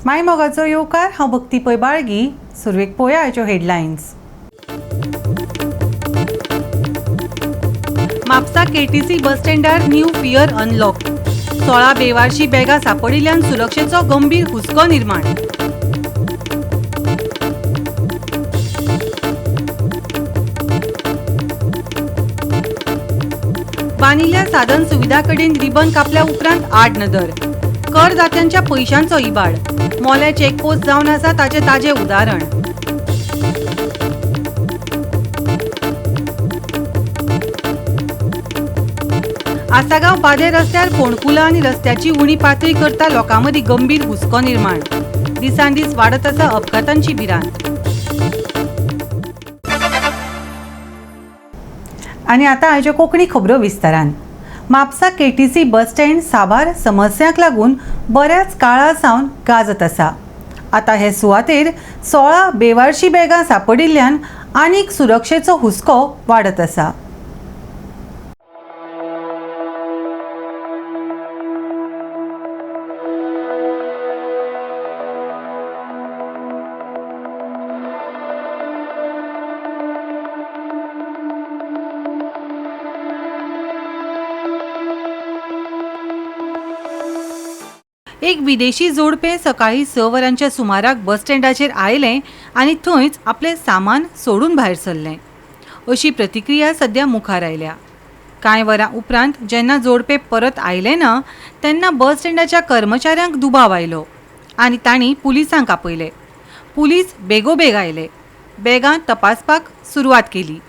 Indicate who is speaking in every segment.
Speaker 1: माय मोगाचो येवकार. हांव भक्ती पै बाळगी. सुरवेक पळोवया आयच्यो हेडलायन्स. म्हापसा केटीसी बस स्टँडार न्यू फियर अनलॉक. 16 बेवारशी बॅगां सांपडिल्ल्यान सुरक्षेचो गंभीर हुस्को निर्माण. बांदिल्ल्या साधन सुविधा कडेन रिबन कापल्या उपरांत आड नदर. करदात्यांच्या पयशांचो इबाड. मोलें चेकपोस्ट जावन आसा ताचें ताजें उदाहरण. आसागांव बादे रस्त्यार फोंडकुलां आनी रस्त्याची उणी पातळी करता लोकां मदीं गंभीर हुस्को निर्माण. दिसान दीस वाडत आसा अपघातांची भिरांत. आनी आतां आयच्यो कोंकणी खबरो विस्तारान. म्हापसा केटीसी बस स्टँड साबार समस्यांक लागून बऱ्याच काळा सावन गाजत आसा. आतां हे सुवातेर 16 बेवारशी बॅगां सांपडिल्ल्यान आनीक सुरक्षेचो हुस्को वाडत आसा. एक विदेशी जोडपें सकाळीं 6 वरांच्या सुमाराक बस स्टँडाचेर आयलें आनी थंयच आपलें सामान सोडून भायर सरलें, अशी प्रतिक्रिया सद्या मुखार आयल्या. कांय वरां उपरांत जेन्ना जोडपें परत आयलें ना तेन्ना बस स्टँडाच्या कर्मचाऱ्यांक दुबाव आयलो आनी तांणी पुलिसांक आपयले. पुलीस बेगोबेग आयले, बॅगां तपासपाक सुरवात केली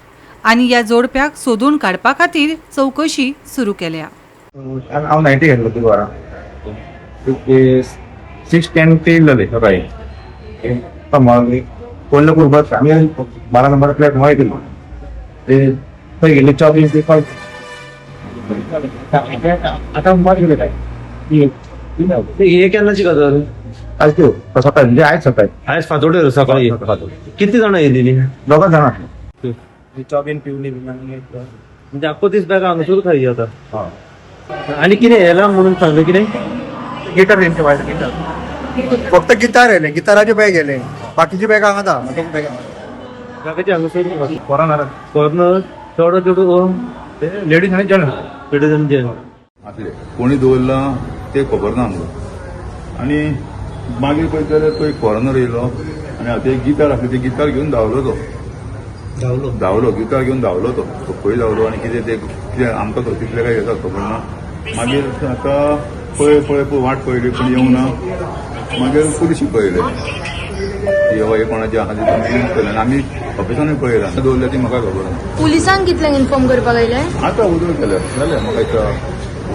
Speaker 1: आनी ह्या जोडप्याक सोदून काडपा खातीर चवकशी सुरू केल्या.
Speaker 2: हांव नायटी घेतलो ती वरां 6:10 ते जाले सकाळी. कोल्हापूर बस आमी 12 नंबर प्लॅटफॉर्मार गेलो, ते थंय गेले 24 ते आतां मुखार गेले काय.
Speaker 3: हे केन्नाची गजाल?
Speaker 2: आज त्यो सकाळी, म्हणजे आयज सकाळी.
Speaker 3: आयज फांतोडेर सकाळी. किती जाणां येयलेली?
Speaker 2: दोगां जाणां च्या बीन पिवली.
Speaker 3: म्हणजे आख्खो दीस बॅगां हांगासरूच आहा ही आतां. आनी कितें येयला म्हणून सांगलें कितें?
Speaker 2: गिटार तेंचे भायर गिटार.
Speaker 4: फक्त गिटार येयलें, गिटाराचे बॅग येयलें, बाकीचे बॅग हांगा आहा.
Speaker 3: बॅगाचे हांगासर.
Speaker 2: फॉरनर.
Speaker 3: फॉरनर चेडो चेडू?
Speaker 2: ते लेडीज आनी जेंट्स.
Speaker 3: लेडीज आनी जेंट्स.
Speaker 5: आसले. कोणी दवरलां तें खबर ना आमकां. आनी मागीर पळयत जाल्यार तो एक फॉरनर येयलो आनी आतां एक गिटार आसलें, तें गिटार घेवन धांवलो तो.
Speaker 3: धांवलो?
Speaker 5: धांवलो, गिटार घेवन धांवलो तो. तो खंय धांवलो आनी कितें तें कितें आमकां तितलें काय येता खबर ना. मागीर आतां पळय पळय पळय वाट पळयली पूण येवंक ना. मागीर पुलिशी पळयले की हे कोणाचें आहा ते तुमी पळयलें. आनी आमी ऑफिसानूय पळयलां, दवरल्या ती म्हाका खबर ना.
Speaker 6: पुलिसांक कितल्यांक इन्फॉर्म करपाक आयले?
Speaker 5: आतां उदक केल्यार जालें, म्हाका दिसता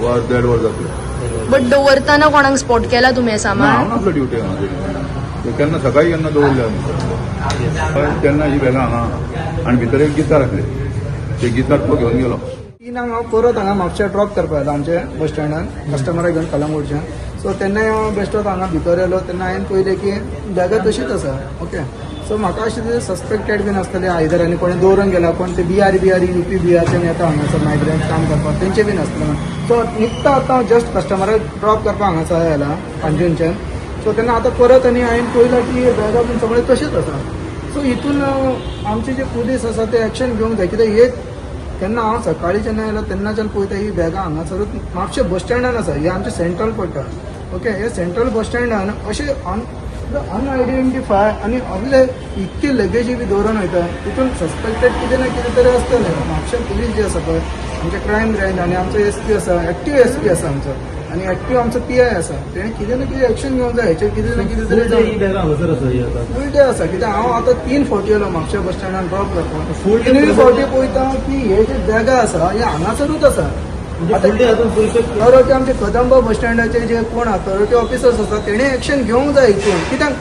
Speaker 5: वर देड वर जातलें.
Speaker 6: बट दवरताना कोणाक स्पॉट केला तुमी हें
Speaker 5: ना.
Speaker 6: सामान?
Speaker 5: हांव नासलो ड्युटी हांगा केन्ना, सकाळी केन्ना दवरले आमी तेन्ना ही बॅगां हांगा आनी भितर एक गिटार आसलें, ते गिटार तो घेवन गेलो.
Speaker 4: 3 हांव परत हांगा म्हापशा ड्रॉप करपाक येयलो आमचे बस स्टँडान कस्टमराक घेवन कलंगूटच्यान. सो तेन्नाय हांव बेश्टोच हांगा भितर येयलो तेन्ना हांवें पळयलें की बॅगां तशीच आसा. ओके, सो म्हाका अशें दिसता सस्पेक्टेड बीन आसतले आयदर आनी कोणें दवरून गेला, कोण ते बिहार बिहार युपी बिहारच्यान येता हांगासर मायग्रंट काम करपाक, तेंचे बीन आसतले. सो निकता आतां हांव जस्ट कस्टमराक ड्रॉप करपाक हांगासर आयला पांजुनच्यान. सो तेन्ना आतां परत आनी हांवें पळयलां की बॅगां बीन सगळें तशेंच आसा. सो हितून आमचे जे पुलीस आसा ते एक्शन घेवंक जाय, कित्याक एक केन्ना हांव सकाळीं जेन्ना आयलो तेन्नाच्यान पळयता ही बॅगां हांगासरूच म्हापशें बस स्टँडान आसा. हे आमचें सेंट्रल पडटा. ओके, हे सेंट्रल बस स्टँडान अशें अनआयडेंटिफाय आनी असले इतके लगेजी बी दवरून वयता, तितून सस्पेक्टेड कितें ना कितें तरी आसतलें. म्हापशें पुलीस जे आसा पळय, आमचे क्रायम ब्रँच आनी आमचो एस पी आसा, एक्टीव एस पी आसा आमचो आनी एक्टीव आमचो पी I आसा, तेणें कितें ना कितें एक्शन घेवंक जाय हेचेर, कितें ना कितें तरी
Speaker 3: फूल डे ही बॅगां हांगासर आसा ही आतां.
Speaker 4: फूल डे आसा, कित्याक हांव आतां 3:40 येयलो म्हापशा बस स्टँडान ड्रॉप करपाक.
Speaker 3: Full day?
Speaker 4: 3:40 पळयता की हे जे बॅगां आसा हे हांगासरूच आसा.
Speaker 3: म्हणजे फूल डे आतां पुलिशेक
Speaker 4: अथॉरिटी, आमचे कदंबा बस स्टँडाचे जे कोण अथॉरिटी ऑफिसर्स आसा तेणे एक्शन घेवंक जाय हितून, कित्याक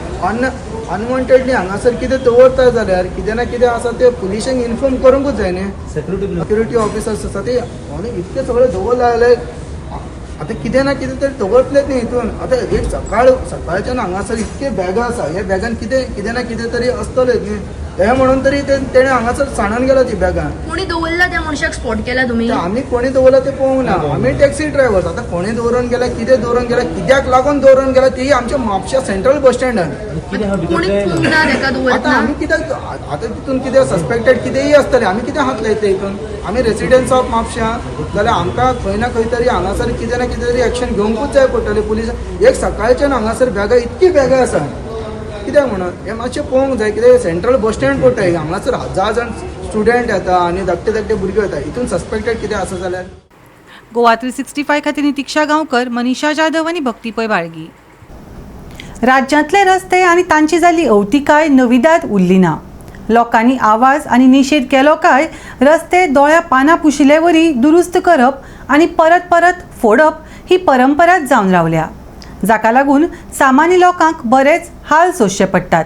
Speaker 4: अनवॉन्टेडली हांगासर कितें दवरता जाल्यार कितें ना कितें आसा ते पुलिशेंक इन्फॉर्म करूंकूच जाय न्ही.
Speaker 3: सेक्युरिटी
Speaker 4: सिक्युरिटी ऑफिसर्स आसा ते इतके सगळे दवरला जाल्यार आतां कितें ना कितें तरी दवरतलेच न्ही हितून. आतां एक सकाळ सकाळच्यान हांगासर इतके बॅगां आसा, ह्या बॅगान कितें कितें ना कितें तरी आसतलेच न्ही. हें म्हणून तरी तेणें हांगासर सांडून गेलो ती बॅगां.
Speaker 6: कोणी दवरला त्या मनशाक स्पॉट केला तुमी?
Speaker 4: ते आमी कोणी दवरला ते पळोवंक ना, आमी टॅक्सी ड्रायव्हर्स. आतां कोणी दवरून गेला, कितें दवरून गेला, कित्याक लागून दवरून गेला, ती आमच्या म्हापशा सेंट्रल बस स्टँडार.
Speaker 3: कितें आहा भितर
Speaker 6: कोणीच
Speaker 3: तें
Speaker 6: पळोवंक ना तेका
Speaker 4: आतां
Speaker 6: दवरतना?
Speaker 4: आमी कित्याक, आतां तितून कितें सस्पेक्टेड कितेंय आसतलें, आमी कितें हात लायतले हितून? आमी रेसिडेंट्स ऑफ म्हापशा जाल्यार आमकां खंय ना खंय तरी हांगासर कितें ना कितें तरी एक्शन घेवंकूच जाय पडटलें. पुलीस एक सकाळच्यान हांगासर बॅगां, इतकी बॅगां आसा कित्याक म्हणून हें मातशें पळोवंक जाय. कित्याक सेंट्रल बस स्टँड पडटा हे, हांगासर हजार जाण स्टुडंट येता आनी धाकटे धाकटे भुरगे येता, हितून सस्पेक्टेड कितें आसा जाल्यार.
Speaker 1: गोवा 365 खातीर नितिक्षा गांवकर, मनीषा जाधव आनी भक्ती पै बाळगी. राज्यांतले रस्ते आनी तांची जाल्ली अवतिकाय नविदाद उरली ना. लोकांनी आवाज आनी निशेध केलो काय रस्ते दोळ्या पानां पुशिल्ले वरी दुरुस्त करप आनी परत परत फोडप ही परंपराच जावन रावल्या, जाका लागून सामान्य लोकांक बरेच हाल सोंसचे पडटात.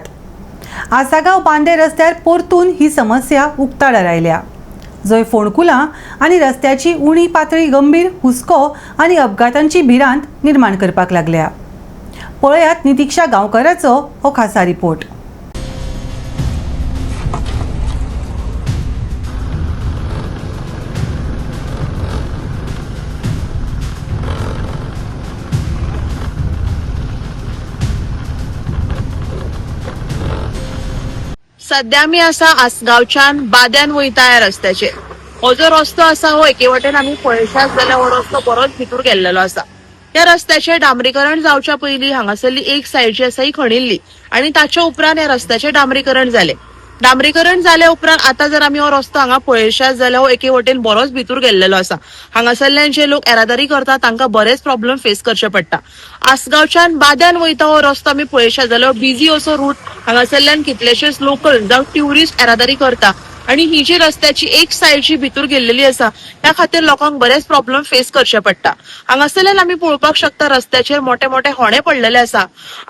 Speaker 1: आसागांव बांदे रस्त्यार परतून ही समस्या उक्ताडार आयल्या, जंय फोंडकुलां आनी रस्त्याची उणी पातळी गंभीर हुस्को आनी अपघातांची भिरांत निर्माण करपाक लागल्या. पळयात नितिक्षा गांवकराचो हो खासा रिपोर्ट.
Speaker 7: सध्या आमी आसा आसगांवच्यान बाद्यान वयता ह्या रस्त्याचेर. हो जो रस्तो आसा हो एके वटेन आमी पळयशात जाल्यार हो रस्तो बरोच भितूर गेल्लेलो आसा. ह्या रस्त्याचें डांबरीकरण जावच्या पयलीं हांगासरली एक सायड जी आसा ही खणिल्ली आनी ताच्या उपरांत ह्या रस्त्याचें डांबरीकरण जालें. डांबरीकरण जाल्या उपरांत आतां जर आमी हो रस्तो हांगा पळयशात जाल्यार हो एके वटेन बरोच भितूर गेल्लेलो आसा. हांगासरल्यान जे लोक येरादारी करतात तांकां बरेच प्रॉब्लम फेस करचे पडटा. आसगांवच्यान बाद्यान वयता हो रस्तो आमी पळयशात जाल्यार बिजी असो रूट, हांगासरल्यान कितलेशेच लोकल जावं ट्युरिस्ट येरादारी करता आणि ही जी रस्त्याची एक सायड जी भितूर गेल्लेली आसा त्या खातीर लोकांक बरेच प्रॉब्लम फेस करचे पडटा. हांगासरल्यान आमी पळोवपाक शकता रस्त्याचेर मोठे मोठे होणे पडलेले आसा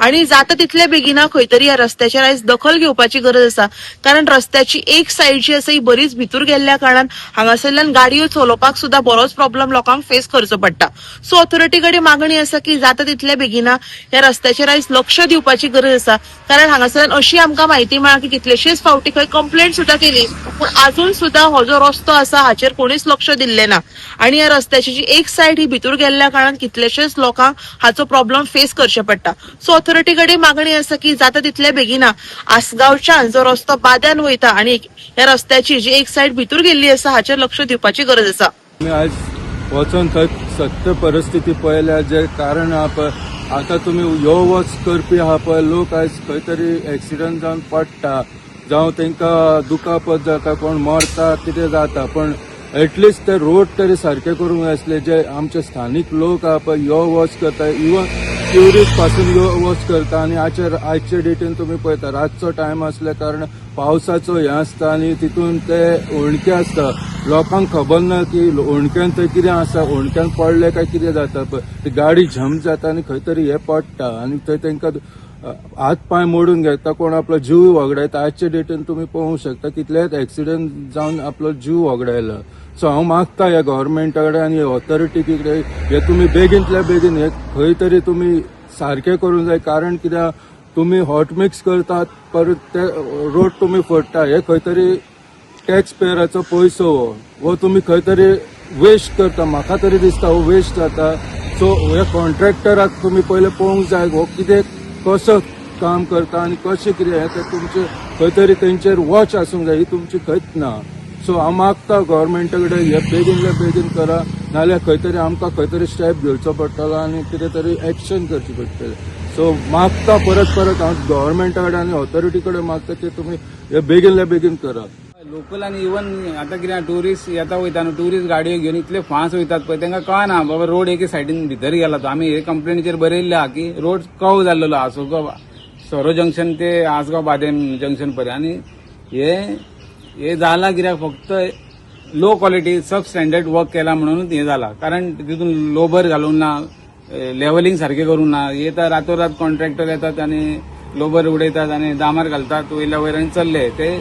Speaker 7: आणि जाता तितले बेगिना खंय तरी ह्या रस्त्याचेर आयज दखल घेवपाची गरज आसा, कारण रस्त्याची एक सायड जी आसा ही बरीच भितूर गेल्ल्या कारणान हांगासरल्यान गाडयो चलोवपाक सुद्दां बरोच प्रॉब्लम लोकांक फेस करचो पडटा. सो ऑथॉरिटी कडेन मागणी आसा की जाता तितले बेगिना ह्या रस्त्याचेर आयज लक्ष दिवपाची गरज आसा, कारण हांगासरल्यान अशी आमकां म्हायती मेळ्ळा की कितलेशेच फावटी खंय कंप्लेंट सुद्दां केली पूण अजून सुद्दां हो जो रस्तो आसा हाचेर कोणीच लक्ष दिल्लें ना आणि ह्या रस्त्याची जी एक सायड ही भितूर गेल्ल्या कारणान कितलेशेच लोकांक हाचो प्रॉब्लम फेस करचे पडटा. सो ऑथॉरिटी कडेन मागणी आसा की जाता तितले बेगिना आसगांवच्यान जो रस्तो बाद्यान वयता आणि ह्या रस्त्याची जी एक सायड भितूर गेल्ली आसा हाचेर लक्ष दिवपाची गरज आसा.
Speaker 8: आमी आयज वचोन थंय सत्य परिस्थिती पळयल्या, जे कारण आहा पळय आतां तुमी यो वच करपी आहा पळय लोक आयज खंय तरी एक्सिडंट जावन पडटा, जावं तांकां दुखापत जाता, कोण मरता, कितें जाता, पण एटलिस्ट ते रोड तरी सारके करूंक जाय आसले. जे आमचे स्थानीक लोक आहा पळय यो वच करता, इवन ट्युरिस्ट पासून यो वच करता आनी आयचे डेटीन तुमी पळयता रातचो टायम आसल्या कारण पावसाचो हें आसता आनी तितून ते होणके आसता, लोकांक खबर ना की होणक्यान थंय कितें आसा, होणक्यान पडले काय कितें जाता पळय ती गाडी झम जाता आनी खंय तरी हें पडटा आनी थंय तांकां हात पांय मोडून घेता, कोण आपलो जीव वगडायता. आजच्या डेटीन तुमी पळोवंक शकता कितलेच एक्सिडंट जावन आपलो जीव वगडायला. सो हांव मागता ह्या गव्हर्मेंटा कडेन आनी ऑथॉरिटी कडेन हे तुमी बेगीनतल्या बेगीन हे खंय तरी तुमी सारकें करूंक जाय, कारण कित्याक तुमी हॉट मिक्स करतात परत ते रोड तुमी फोडटा, हे खंय तरी टॅक्स पेयराचो पयसो हो तुमी खंय तरी वेस्ट करता, म्हाका तरी दिसता हो वेस्ट जाता. सो हे कॉन्ट्रॅक्टराक तुमी पयलें पळोवंक जाय हो कितें कसो काम करता आनी कशें कितें हें तें तुमचें खंय तरी तेंचेर वॉच आसूंक जाय, ही तुमची खंयच ना. सो हांव मागता गव्हर्मेंटा कडेन हे बेगीनल्या बेगीन करा, नाल्यार खंय तरी आमकां खंय तरी स्टेप घेवचो पडटलो आनी कितें तरी एक्शन करची पडटलें. सो मागता परत परत हांव गव्हर्मेंटा कडेन आनी ऑथॉरिटी कडेन मागता की तुमी हे बेगीनल्या बेगीन करा.
Speaker 9: लोकल आनी इवन आतां कितें ट्युरिस्ट येता वयता न्हू, ट्युरिस्ट गाडयो घेवन इतले फास्ट वयतात पळय तांकां कळना बाबा रोड एके सायडीन भितर गेला तो. आमी हे कंप्लेनीचेर बरयल्लें आहा की रोड कव जाल्लेलो आहा आसगांव सोरो जंक्शन ते आसगांव बादेम जंक्शन पर्यंत, आनी हे जाला कित्याक फक्त low quality sub standard work केला म्हणूनच हें जाला, कारण तितून लोबर घालूंक ना, लेवलिंग सारकें करूंक ना. येता रातोरात कॉन्ट्रॅक्टर येतात आनी लोबर उडयतात आनी दामार घालतात वयल्या वयर आनी चल्ले ते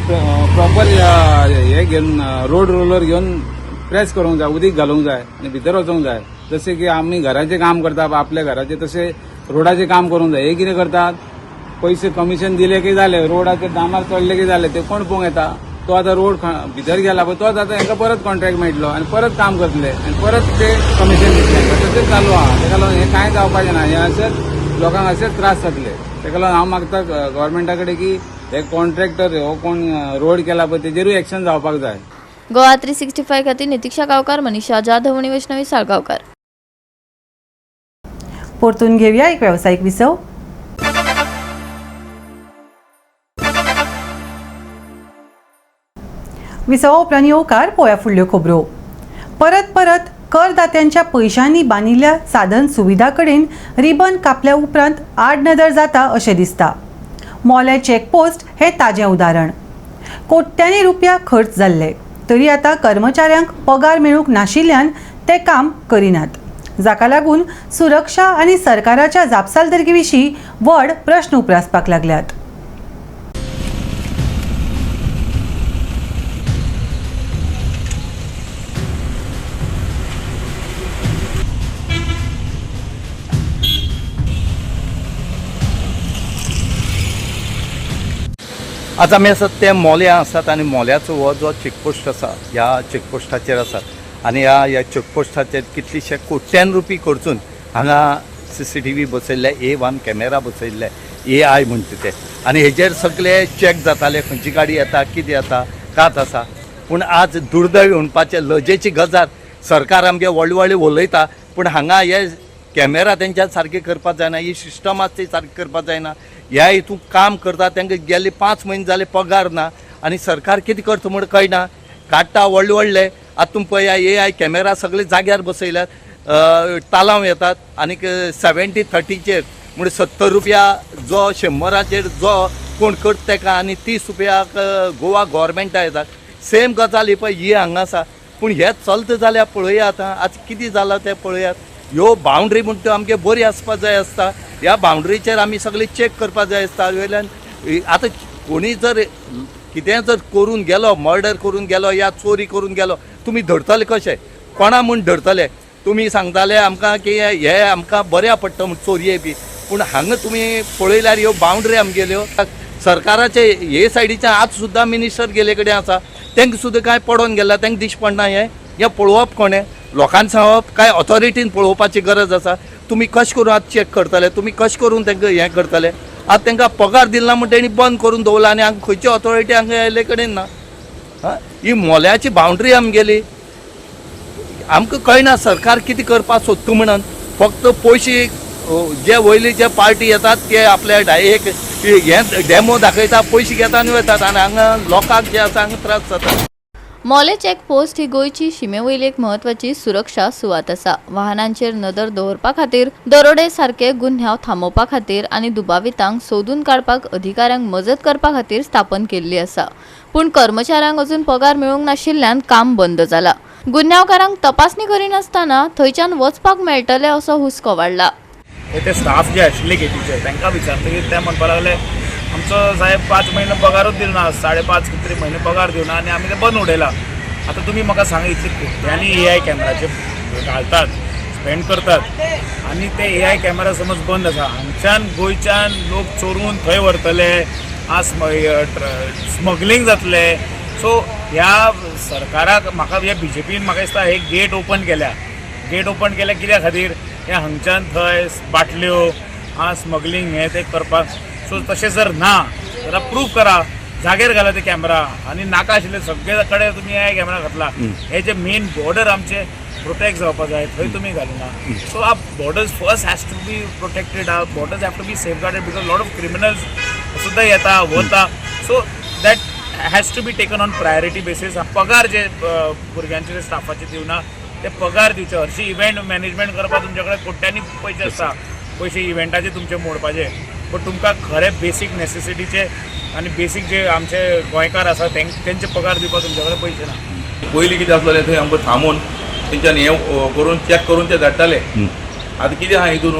Speaker 9: प्रॉपर हे घेवन रोड रोलर घेवन प्रेस करूंक जाय, उदीक घालूंक जाय आनी भितर वचूंक जाय. जशें की आमी घराचें काम करता आपल्या घराचें, तशें रोडाचें काम करूंक जाय. हे कितें करतात पयशे कमिशन दिले की जाले, रोडाचेर डांबर चडले की जाले, ते कोण पळोवंक येता? तो आतां रोड भितर गेला पळय, तोच आतां हेंका परत कॉन्ट्रॅक्ट मेळटलो आनी परत काम करतले आनी परत ते कमिशन दितले हेंकां. तशेंच चालू आहा. तेका लागून हें कांय जावपाचें ना, हें अशेंच लोकांक अशेंच त्रास जातले. तेका लागून हांव मागता गव्हर्मेंटा कडेन की हे कॉन्ट्रॅक्टर हो कोण रोड केला पळय तेजेरूय एक्शन जावपाक जाय.
Speaker 6: गोवा 365 खातीर नितिक्षा गांवकार, मनीषा जाधव आनी वैष्णवी साळगांवकार.
Speaker 1: परतून घेवया एक वेवसायीक विसव. विसवा उपरांत येवकार पळोवया फुडल्यो खबरो. परत परत करदात्यांच्या पयशांनी बांदिल्ल्या साधन सुविधा कडेन रिबन कापल्या उपरांत आडनदर जाता अशें दिसता. मोलें चॅकपोस्ट हें ताजें उदाहरण. कोट्यांनी रुपया खर्च जाल्ले तरी आतां कर्मचाऱ्यांक पगार मेळूंक नाशिल्ल्यान ते काम करिनात, जाका लागून सुरक्षा आनी सरकाराच्या जापसालदारकी विशीं व्हड प्रश्न उप्रासपाक लागल्यात.
Speaker 10: आज आमी आसात ते मोल्या आसात आनी मोल्याचो हो जो चॅकपोस्ट आसा ह्या चॅकपोस्टाचेर आसात आनी ह्या चॅकपोस्टाचेर कितलेशे कोट्यान रुपये खर्चून हांगा CCTV बसयल्ले, A1 camera बसयल्ले, AI म्हणटा ते, आनी हेजेर सगळे चॅक जाताले, खंयची गाडी येता, कितें येता, कात आसा. पूण आज दुर्दैव म्हणपाचें लजेची गजाल, सरकार आमगे व्हडले व्हडले उलयता पूण हांगा हे कॅमेरा तेंच्या सारके करपाक जायना, ही सिस्टम आसा ती सारकी करपाक जायना. ह्या हितून काम करता तांकां गेले 5 म्हयने जाले पगार ना आनी सरकार कितें करता म्हूण कळना. काडटा व्हडले व्हडले, आतां तुमी पळया AI camera सगळे जाग्यार बसयल्यात, तालांव येतात आनीक 70-30चेर म्हणजे 70 रुपया जो 100चेर जो कोण करता तेका आनी 30 रुपयाक गोवा गोवोरमेंटा येतात. सेम गजाल ही पळय ही हांगा आसा. पूण हे चलता जाल्यार पळया आतां आज कितें जालां तें पळयात. ह्यो बावंड्री म्हणटा त्यो आमगे बरी आसपा जाय आसता, ह्या बावंड्रीचेर आमी सगळे चॅक करपा जाय आसता. वयल्यान आतां कोणी जर कितेंय जर करून गेलो, मर्डर करून गेलो या चोरी करून गेलो, तुमी धरतले कशे? कोणा म्हूण धरतले? तुमी सांगताले आमकां की हे आमकां बऱ्या पडटा म्हूण चोरये बी, पूण हांगा तुमी पळयल्यार ह्यो बावंड्री आमगेल्यो सरकाराचे हे सायडीच्यान आज सुद्दां मिनिस्टर गेले कडेन आसा, तांकां सुद्दां कांय पडोन गेला, तांकां दिश्टी पडना. हें हें पळोवप कोणें? लोकांनी सांगप काय ऑथॉरिटीन पळोवपाची गरज आसा? तुमी कशें करून आतां चॅक करतले? तुमी कशें करून तांकां हें करतले? आतां तांकां पगार दिला म्हण तेणी बंद करून दवरला आनी हांगा खंयची ऑथॉरिटी हांगा आयिल्ले कडेन ना. ही मोल्याची बावंड्री आमगेली, आमकां कळना सरकार कितें करपाक सोदता म्हणून. फक्त पयशे जे वयले जे पार्टी येतात ते आपल्या एक हें डेमो दाखयता, पयशे घेता आनी वतात आनी हांगा लोकांक जे आसा हांगा त्रास जाता.
Speaker 6: मोलें चॅकपोस्ट ही गोंयची शिमे वयली एक म्हत्वाची सुरक्षा सुवात आसा. वाहनांचेर नदर दवरपा खातीर, दरोडे सारके गुन्यांव थांबोवपा खातीर आनी दुबावितांक सोदून काडपाक अधिकाऱ्यांक मजत करपा खातीर स्थापन केल्ली आसा. पूण कर्मचाऱ्यांक अजून पगार मेळूंक नाशिल्ल्यान काम बंद जाला. गुन्यांवकारांक तपासणी करिनासतना थंयच्यान वचपाक मेळटलें असो हुस्को वाडला.
Speaker 11: ते स्टाफ जे आशिल्ले गेटीचे तांकां विचारतकीर ते म्हणपाक लागले आमचो साहेब 5 म्हयने पगारूच दिलो ना, 5.5 कितें तरी म्हयने पगार दिवना आनी आमी ते बंद उडयला. आतां तुमी म्हाका सांगा, इतले कोट्यांनी AI कॅमेराचे घालतात, स्पेंड करतात आनी ते AI camera समज बंद आसा, हांगच्यान गोंयच्यान लोक चोरून थंय व्हरतले, स्मगलींग जातले. सो ह्या सरकाराक म्हाका ह्या BJPन म्हाका दिसता हे गेट ओपन केल्या. गेट ओपन केल्या कित्या खातीर? हे हांगच्यान थंय बाटल्यो स्मगलींग हें तें करपाक. सो तशें जर ना जाल्यार प्रूव करा, जाग्यार घाला ते कॅमेरा आनी नाका आशिल्ले सगळे कडेन तुमी AI camera घातला. हे जे मेन बॉर्डर आमचे प्रोटेक्ट जावपा जाय थंय तुमी घालुना. So our borders first has to be protected, our borders have to be safeguarded because lot of criminals सुद्दां येता वता. So that has to be taken on priority basis. पगार जे भुरग्यांचे स्टाफाचे दिवना ते पगार दिवचे. हरशीं इव्हेंट मॅनेजमेंट करपाक तुमचे कडेन कोट्यांनी पयशे आसता, पयशे इव्हेंटाचे तुमचे मोडपाचे, बट तुमकां खरे बेसीक नॅसेसिटीचे आनी बेसीक जे आमचे गोंयकार आसा तेंचे पगार दिवपाक तुमचे कडेन पयशे ना.
Speaker 5: पयलीं कितें आसलें थंय आमकां थांबोवन तेंच्यांनी हें करून चॅक करून ते धाडटाले. आतां कितें आहा हितून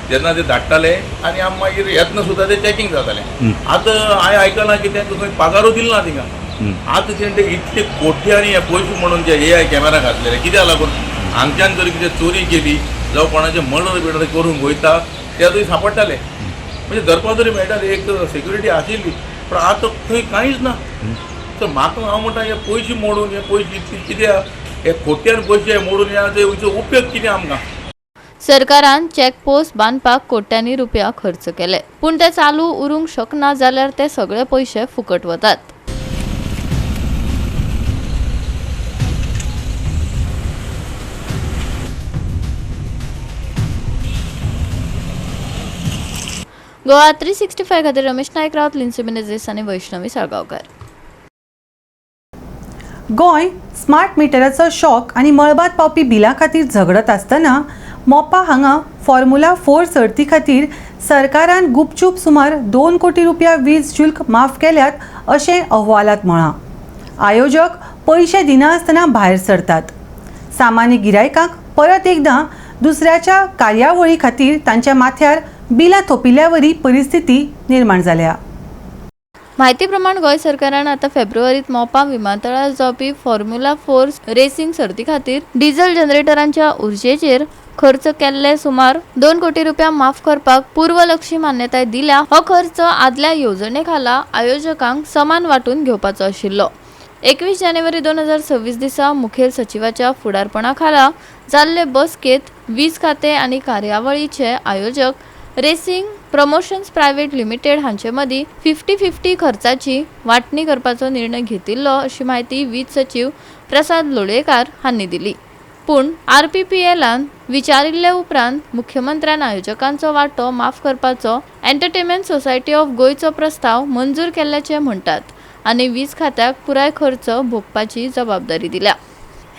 Speaker 5: जेन्ना ते धाडटाले आनी आमी मागीर येतना सुद्दां ते चॅकींग जातालें. आतां हांवें आयकलां की तेंकां खंय पगारूय दिलो ना थिंगा. आतां तेणें ते इतले कोट्यांनी हे पयशे म्हणून जे AI camera घातलेले कित्याक लागून हांगच्यान जर कितें चोरी केली जावं कोणाचें मर्डर बिर्डर करूंक वयता ते थंय सांपडटाले.
Speaker 12: म्हणजे धरपा तरी मेळटा, एक सेक्युरिटी आशिल्ली, पण आतां थंय कांयच ना. तर म्हाका हांव म्हणटा हे पयशे मोडून, हे पयशे इतले कित्याक, हे खोट्यान पयशे मोडून हे उपयोग कितें आमकां.
Speaker 6: सरकारान चेकपोस्ट बांदपाक कोट्यांनी रुपया खर्च केले, पूण ते चालू उरूंक शकना जाल्यार ते सगळे पयशे फुकट वतात. गोवा 365 खातीर रमेश नायक रावत, लिन्सी मिनेझेस आनी वैष्णवी साळगांवकर.
Speaker 1: गोंय स्मार्ट मिटराचो शॉक आनी मळबात पावपी बिलां खातीर झगडत आसतना मोपा हांगा फॉर्म्युला 4 सर्ती खातीर सरकारान गुपचूप सुमार 2 कोटी रुपया वीज शुल्क माफ केल्यात अशें अहवालांत म्हळां. आयोजक पयशे दिनासतना भायर सरतात. सामान्य गिरायकांक परत एकदां दुसऱ्याच्या कार्यावळी खातीर तांच्या माथ्यार बिलां थोपिल्ल्या वरी परिस्थिती निर्माण जाल्या.
Speaker 6: म्हायती प्रमाण गोंय सरकारान आतां फेब्रुवारीत मोपा विमानतळार जावपी फॉर्म्युला 4 रेसिंग सर्ती खातीर डिझल जनरेटरांच्या उर्जेचेर खर्च केल्ले सुमार 2 कोटी रुपया माफ करपाक पूर्वलक्षी मान्यताय दिल्या. हो खर्च आदल्या येवजणे खाला आयोजकांक समान वांटून घेवपाचो आशिल्लो. 21 जानेवारी 2026 दिसा मुखेल सचिवाच्या फुडारपणा खाला जाल्ले बसकेंत वीज खातें आनी कार्यावळीचे आयोजक रेसिंग प्रमोशन्स प्रायव्हेट लिमिटेड हांचे मदीं 50-50 खर्चाची वांटणी करपाचो निर्णय घेतिल्लो अशी म्हायती वीज सचीव प्रसाद लोलयेकार हांणी दिली. पूण आरपीपीएलान विचारिल्ले उपरांत मुख्यमंत्र्यान आयोजकांचो वांटो माफ करपाचो एंटरटेनमेंट सोसायटी ऑफ गोंयचो प्रस्ताव मंजूर केल्ल्याचें म्हणटात आनी वीज खात्याक पुराय खर्च भोगपाची जबाबदारी दिल्या.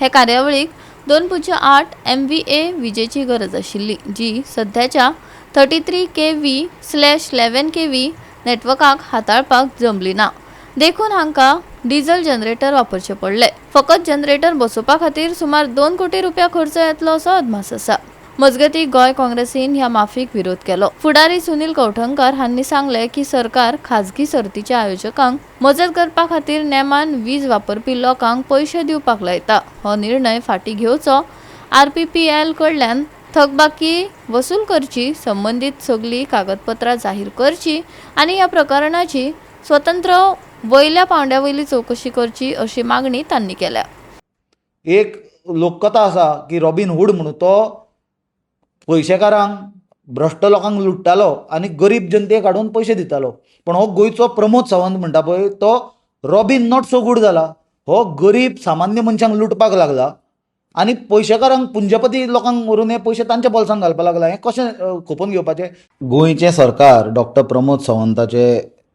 Speaker 6: हे कार्यावळीक 2.8 MVA विजेची गरज आशिल्ली, जी सध्याच्या 33 kV/11 kV नेटवर्काक हाताळपाक जमली ना, देखून हांकां डिझल जनरेटर वापरचे पडले. फकत जनरेटर बसोवपा खातीर सुमार 2 कोटी रुपया खर्च येतलो असो अदमास आसा. मजगतीं गोंय काँग्रेसीन ह्या माफीक विरोध केलो. फुडारी सुनील कवठणकार हांणी सांगलें की सरकार खाजगी सर्तीच्या आयोजकांक मजत करपा खातीर नेमान वीज वापरपी लोकांक पयशे दिवपाक लायता. हो निर्णय फाटीं घेवचो, आरपीपीएल कडल्यान थकबाकी वसूल करची, संबंदीत सगळीं कागदपत्रां जाहीर करची आनी ह्या प्रकरणाची स्वतंत्र वयल्या पांवड्या वयली चवकशी करची अशी मागणी तांणी केल्या.
Speaker 13: एक लोककथा आसा की रॉबीन हूड म्हणून तो पयशेकारांक भ्रश्ट लोकांक लुट्टालो आनी गरीब जनतेक हाडून पयशे दितालो. पण हो गोंयचो प्रमोद सावंत म्हणटा पळय तो रॉबीन not so good जाला. हो गरीब सामान्य मनशांक लुटपाक लागला आनी पयशेकारांक पुंजपती लोकांक व्हरून हे पयशे तांच्या बोल्सांक घालपाक लागला. हें कशें खपोवन घेवपाचें? गोंयचें सरकार डॉक्टर प्रमोद सावंताचे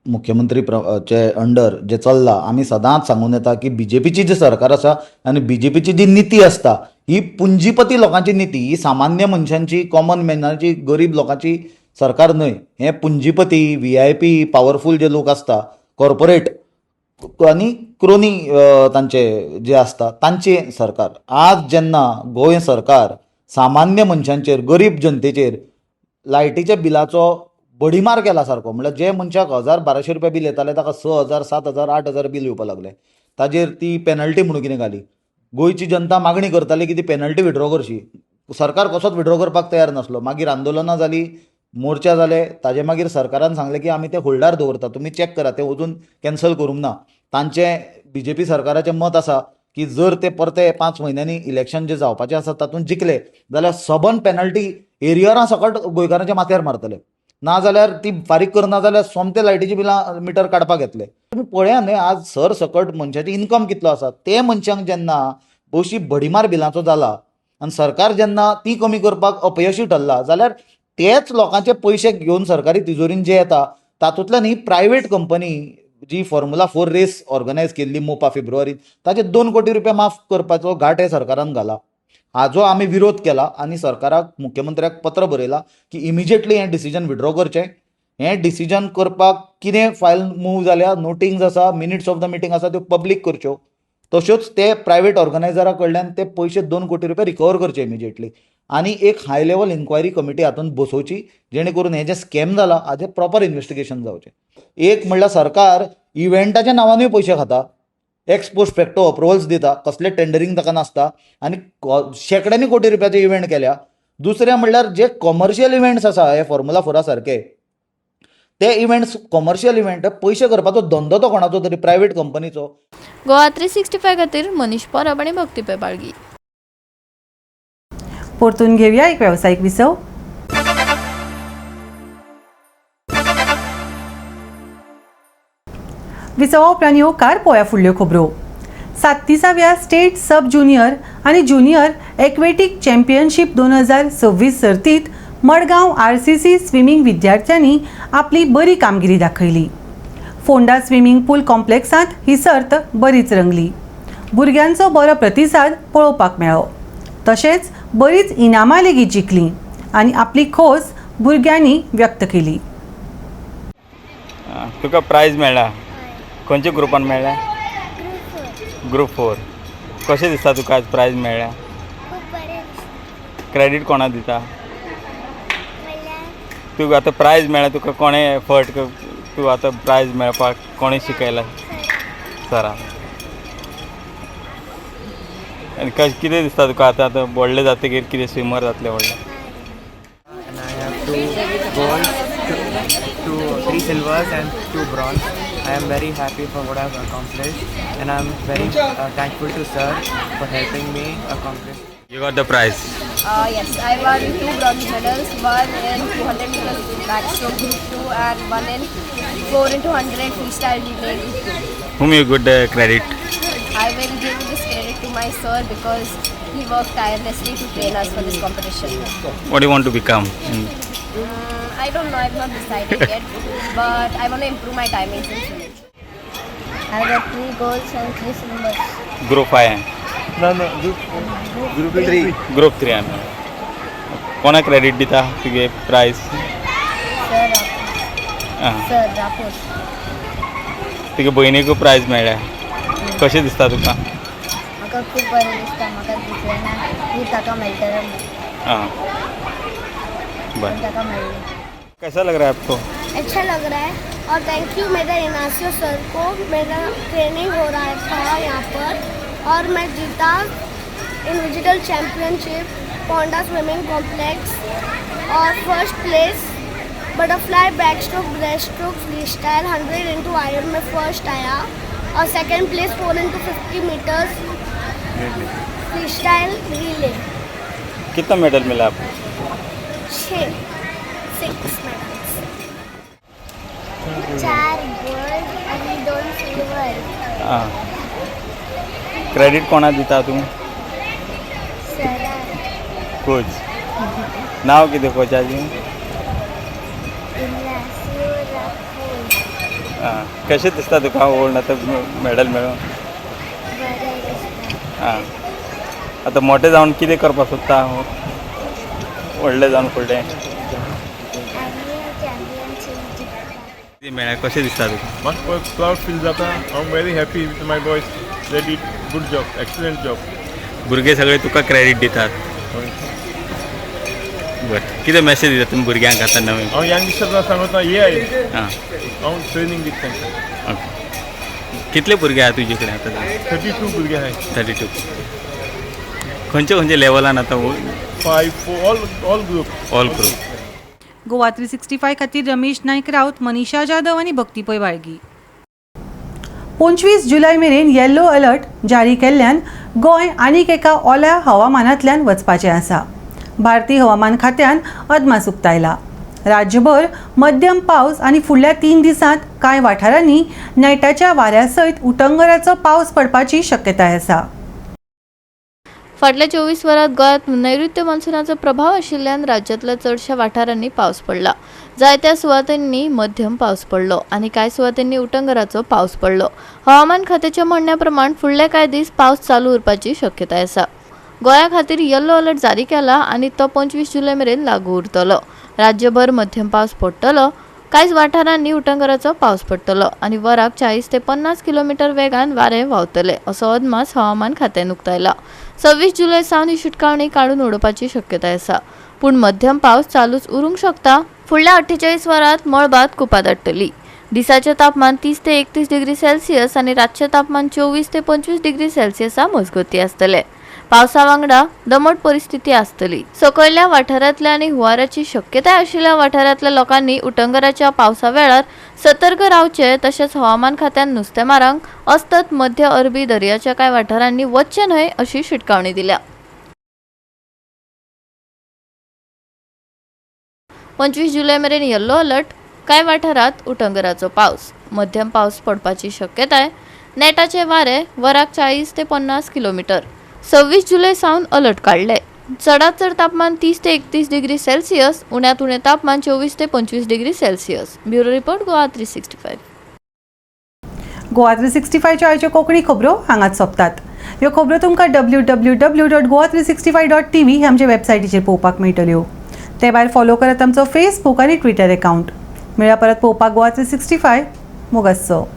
Speaker 13: मुख्यमंत्री चे अंडर जे चल्लां, आमी सदांच सांगून येता की बीजेपीची जी सरकार आसा आनी बीजेपीची जी निती आसता ही पुंजीपती लोकांची निती, ही सामान्य मनशांची, कॉमन मॅनाची, गरीब लोकांची सरकार न्हय. हें पुंजीपती, VIP, powerful जे लोक आसता, कॉर्पोरेट आनी क्रोनी तांचे जे आसता तांचें सरकार. आज जेन्ना गोंय सरकार सामान्य मनशांचेर, गरीब जनतेचेर लायटीच्या बिलाचो बडीमार केला सारको, म्हणल्यार जे मनशाक 1000-1200 रुपया बील येतालें ताका 6000, 7000, 8000 बील येवपाक लागलें. ताजेर ती पेनल्टी म्हणून कितें घाली. गोंयची जनता मागणी करताली की ती पेनल्टी विड्रॉ करची. सरकार कसोच विड्रॉ करपाक तयार नासलो. मागीर आंदोलनां जालीं, मोर्चा जाले. ताजे मागीर सरकारान सांगलें की आमी ते होल्डार दवरता, तुमी चॅक करा, ते अजून कॅन्सल करूंक ना. तांचें बीजेपी सरकाराचें मत आसा की जर ते परते 5 म्हयन्यांनी इलेक्शन जे जावपाचें आसा तातूंत जिखले जाल्यार सबन पेनल्टी एरियरां सकट गोंयकारांच्या माथ्यार मारतले, ना जाल्यार ती फारीक करना जाल्यार सोमते लायटीची बिलां मिटर काडपाक येतले. तुमी पळया न्हय, आज सर सकट मनशाची इन्कम कितलो आसा ते मनशांक जेन्ना अशी भडीमार बिलांचो जाला आनी सरकार जेन्ना ती कमी करपाक अपयशी ठरला जाल्यार तेच लोकांचे पयशे घेवन सरकारी तिजोरीन जे येता तातूंतल्यान ही प्रायवेट कंपनी जी फॉर्म्युला 4 रेस ऑर्गनायज केल्ली मोपा फेब्रुवारीत ताचे 2 कोटी रुपया माफ करपाचो घाट हे सरकारान घाला. हाजो आमी विरोध केला आनी सरकाराक, मुख्यमंत्र्याक पत्र बरयलां की इमिजिएटली हें डिसिजन विड्रॉ करचें. हें डिसिजन करपाक कितें फायल मूव जाल्या, नोटिंग्स आसा, मिनिट्स ऑफ the meeting आसा, त्यो पब्लीक करच्यो. तश्योच ते प्रायवेट ऑर्गनायजरा कडल्यान ते पयशे 2 कोटी रुपया रिकवर करचे इमिजिएटली आनी एक हाय लेवल इन्क्वायरी कमिटी हातूंत बसोवची जेणे करून हें जें स्कॅम जाला हाजें प्रॉपर इन्वेस्टिगेशन जावचें. एक म्हणल्यार सरकार इव्हेंटाच्या नांवानूय पयशे खाता, एक्स पोस्ट फॅक्टो अप्रुवल्स दिता, कसलें टेंडरींग ताका नासता आनी शेंकड्यांनी कोटी रुपयाचे इव्हेंट केल्या. दुसरें म्हणल्यार जे कॉमर्शियल इव्हेंट्स आसा हे फॉर्म्युला 4 सारके ते इव्हेंट्स कॉमर्शियल इव्हेंट, पयशे करपाचो धंदो तो कोणाचो तरी प्रायवेट कंपनीचो.
Speaker 6: गोवा 365 खातीर मनीष परब आनी भक्ती पै बाळगी.
Speaker 1: परतून घेवया एक वेवसायीक विसव. विसवा उपरांत येवकार पोया फुडल्यो खबरो. 37व्या स्टेट सब ज्युनियर आनी ज्युनियर एक्वेटीक चॅम्पियनशीप 2026 सर्तीत मडगांव आरसीसी स्विमींग विद्यार्थ्यांनी आपली बरी कामगिरी दाखयली. फोंडा स्विमींग पूल कॉम्प्लेक्सांत ही सर्त बरीच रंगली. भुरग्यांचो बरो प्रतिसाद पळोवपाक मेळ्ळो, तशेंच बरीच इनामां लेगीत जिखलीं आनी आपली खोस भुरग्यांनी व्यक्त केली.
Speaker 14: तुका प्रायज मेळ्ळा, खंयच्या ग्रुपान मेळ्ळा? ग्रुप 4. कशें दिसता तुका आज प्रायज मेळ्ळा? क्रेडीट कोणाक दिता तुका? आतां प्रायज मेळ्ळा तुका, कोणें एफर्ट तूं आतां प्रायज मेळपाक कोणें शिकयला? सरा. आनी कशें कितें दिसता तुका आतां आतां व्हडलें जातकीर कितें स्विमर जातलें व्हडलें?
Speaker 15: And I have 2 golds, 3 silvers and 2 bronze. I am very happy for what I have accomplished, and I am very thankful to sir for helping me accomplish.
Speaker 14: You got the prize.
Speaker 16: Yes, I won 2 bronze medals, one in 200 meters backstroke group 2 and one in 4 into 100 freestyle relay group 2.
Speaker 14: Whom you good credit?
Speaker 16: I will give this credit to my sir because he worked tirelessly to train us for this competition.
Speaker 14: What do you want to become?
Speaker 16: I don't know, I've not decided yet, but I want to improve my timings in swimming.
Speaker 17: I got 3 golds and 3 silvers.
Speaker 14: Group 5.
Speaker 8: No, no, group 3.
Speaker 14: Group 3 आमी. कोणा credit दिता तुगे prize?
Speaker 17: Sir sir Raposo.
Speaker 14: तुगे भयणीकूय prize मेळ्ळ्या, कशें दिसता तुका?
Speaker 17: म्हाका खूब बरें दिसता. म्हाका दिसलें ना की ताका मेळटलें.
Speaker 14: हां बरें.
Speaker 17: ताका मेळ्ळें.
Speaker 14: कैसा लग रहा है आपको?
Speaker 17: अच्छा लग रहा है और thank you मेरा इनासियो सर को. मेरा ट्रेनिंग हो रहा था यहाँ पर और मैं जीता individual championship Ponda swimming complex और first place butterfly backstroke breaststroke freestyle 100 into IM में फर्स्ट आया और second place 4 into 50 metres freestyle relay.
Speaker 14: कितना मेडल मिला आपको?
Speaker 17: 6 मेडल्स. 4 गोल्ड आणि 2 सिल्वर.
Speaker 14: हां, क्रेडीट कोणाक दिता तूं?
Speaker 17: सर.
Speaker 14: कोच. नाव कितें कोचाचें? आं, कशें दिसता तुका ओल्ड आतां मॅडल मेळून? आं, आतां मोटें जावन कितें करपाक सोदता व्हडलें जावन फुडलें? मेळ्ळें कशें दिसता तुका?
Speaker 18: म्हाका प्रावड फील जाता. I am very happy with my boys. They did good job, excellent job.
Speaker 14: भुरगे सगळे तुका क्रेडीट दितात. बरें, कितें मॅसेज दिता तुमी भुरग्यांक आतां नवें?
Speaker 18: हांव यंगस्टरांक सांगता येयाय.
Speaker 14: आं,
Speaker 18: हांव ट्रेनींग दिता तांकां.
Speaker 14: ओके. कितले भुरगे आहा तुजे कडेन आतां?
Speaker 18: 32 भुरगे आहाय.
Speaker 14: 32. खंयचे खंयचे लेवलान आतां?
Speaker 18: 5, 4, all group.
Speaker 14: All group.
Speaker 1: Goa 365 खातीर रमेश नायक राऊत, मनीषा जाधव आनी भक्ती पै वाळगी. 25 जुलय मेरेन येल्लो अलर्ट जारी केल्ल्यान गोंय आनीक एका ओल्या हवामानांतल्यान वचपाचें आसा. भारतीय हवामान खात्यान अदमास उक्तायला. राज्यभर मध्यम पावस आनी फुडल्या 3 दिसांत कांय वाठारांनी नेटाच्या वाऱ्या सयत उटंगराचो पावस पडपाची शक्यताय आसा.
Speaker 6: फाटल्या 24 वरांत गोंयांत नैऋत्य मॉन्सुनाचो प्रभाव आशिल्ल्यान राज्यांतल्या चडशा वाठारांनी पावस पडला. जायत्या सुवातांनी मध्यम पावस पडलो आनी कांय सुवातांनी उटंगराचो पावस पडलो. हवामान खात्याच्या म्हणण्या प्रमाण फुडले कांय दीस पावस चालू उरपाची शक्यताय आसा. गोंया खातीर येल्लो अलर्ट जारी केला आनी तो 25 जुलय मेरेन लागू उरतलो. राज्यभर मध्यम पावस पडटलो. कांय वाठारांनी उटंगराचो पावस पडटलो आनी वराक 40 ते 50 किलोमिटर वेगान वारें व्हांवतलें असो अदमास हवामान खात्यान उक्तायला. 26 जुलय सावन ही शिटकावणी काडून उडोवपाची शक्यताय आसा, पूण मध्यम पावस चालूच उरूंक शकता. फुडल्या 48 वरांत मळबांत कुपां दाट्टली. दिसाचें तापमान 30 ते 31 डिग्री सेल्सियस आनी रातचें तापमान 24 ते 25 डिग्री सेल्सियसा मजगतीं आसतलें. पावसा वांगडा दमट परिस्थिती आसतली. सकयल्या वाठारांतल्या आनी हुंवाराची शक्यताय आशिल्ल्या वाठारांतल्या लोकांनी उटंगराच्या पावसा वेळार सतर्क रावचे. तशेंच हवामान खात्यान नुस्तेमारांक अस्तत मध्य अरबी दर्याच्या कांय वाठारांनी वच्चें न्हय अशी शिटकावणी दिल्या. 25 जुलय मेरेन येल्लो अलर्ट. कांय वाठारांत उटंगराचो पावस, मध्यम पावस पडपाची शक्यताय. नेटाचे वारे वराक 40 ते 50 किलोमिटर. 26 जुलय सावन अलर्ट काडले. चडात चड तापमान 30 ते 31 डिग्री सेल्सियस, उण्यात उणें तापमान 24 ते 25 degree Celsius. Bureau report, Goa 365.
Speaker 1: Goa 365च्यो आयच्यो कोंकणी खबरो हांगाच सोंपतात. ह्यो खबरो तुमकां www.goa365.tv हे आमचे वेबसायटीचेर पळोवपाक मेळटल्यो. ते भायर फॉलो करात आमचो फेसबूक आनी ट्विटर एकावंट. मेळया परत पळोवपाक गोवा 365. मोगासो.